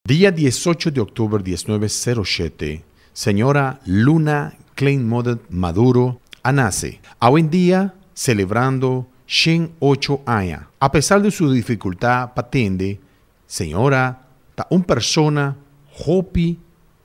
Dia 18 di òktober 1907, señora Luna Kleinmoeder Maduro a nase. Awendia, selebrando 108 aña. Apesar di su difikultat pa tende, señora ta un persona hopi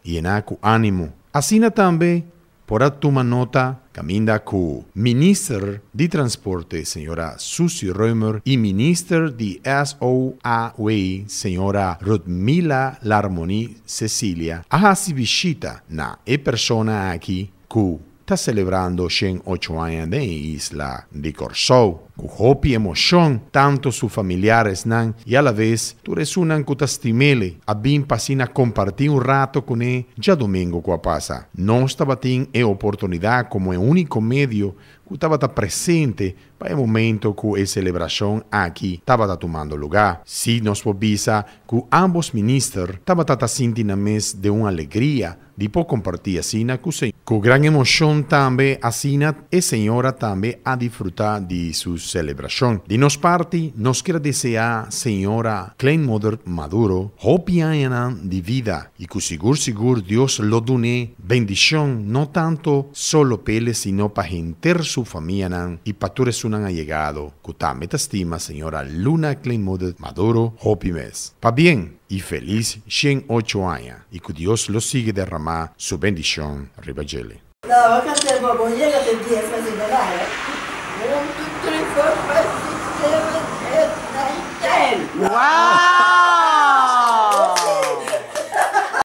yená ku ánimo. Asina tambe por a tuma nota kaminda ku Minister di Transporte señora Suzy Römer i Minister di SOAW señora Rudmila Larmonie Cecilia a hasi bishita na e persona aki ku ta selebrando 108 aña den isla di Kòrsou. Ku hopi emoshon, tantu su familiaresnan i alaves tur esunnan ku ta stim'é a bin pa asina kompartí un ratu kuné djadumingu ku a pasa. Nos tabatin e oportunidat komo e úniko medio ku tabata presente pa e momento ku e selebrashon aki tabata tumando lugá. Sí nos por bisa ku ámbos minister tabata ta sinti nan mes den un alegria di por kompartí asina ku se. Ku gran emoshon tambe asina e señora tambe a disfrutá di su selebrashon. Di nos parti nos kier deseá señora Kleinmoeder Maduro hopi añanan di vida i ku sigur sigur Dios lo dun'é bendishon no tantu solo p'e sino pa henter su famianan i pa tur esunnan ayegado ku tambe ta stima señora Luna Kleinmoeder Maduro hopi mes. Pabien i felis 108 aña i ku Dios lo sigui derramá su bendishon riba dje. No, kasi bo yega te 10 mas ainda na, eh? 1, 2, 3, 4, 5, 6, 7, 8, 9, 10. Wow!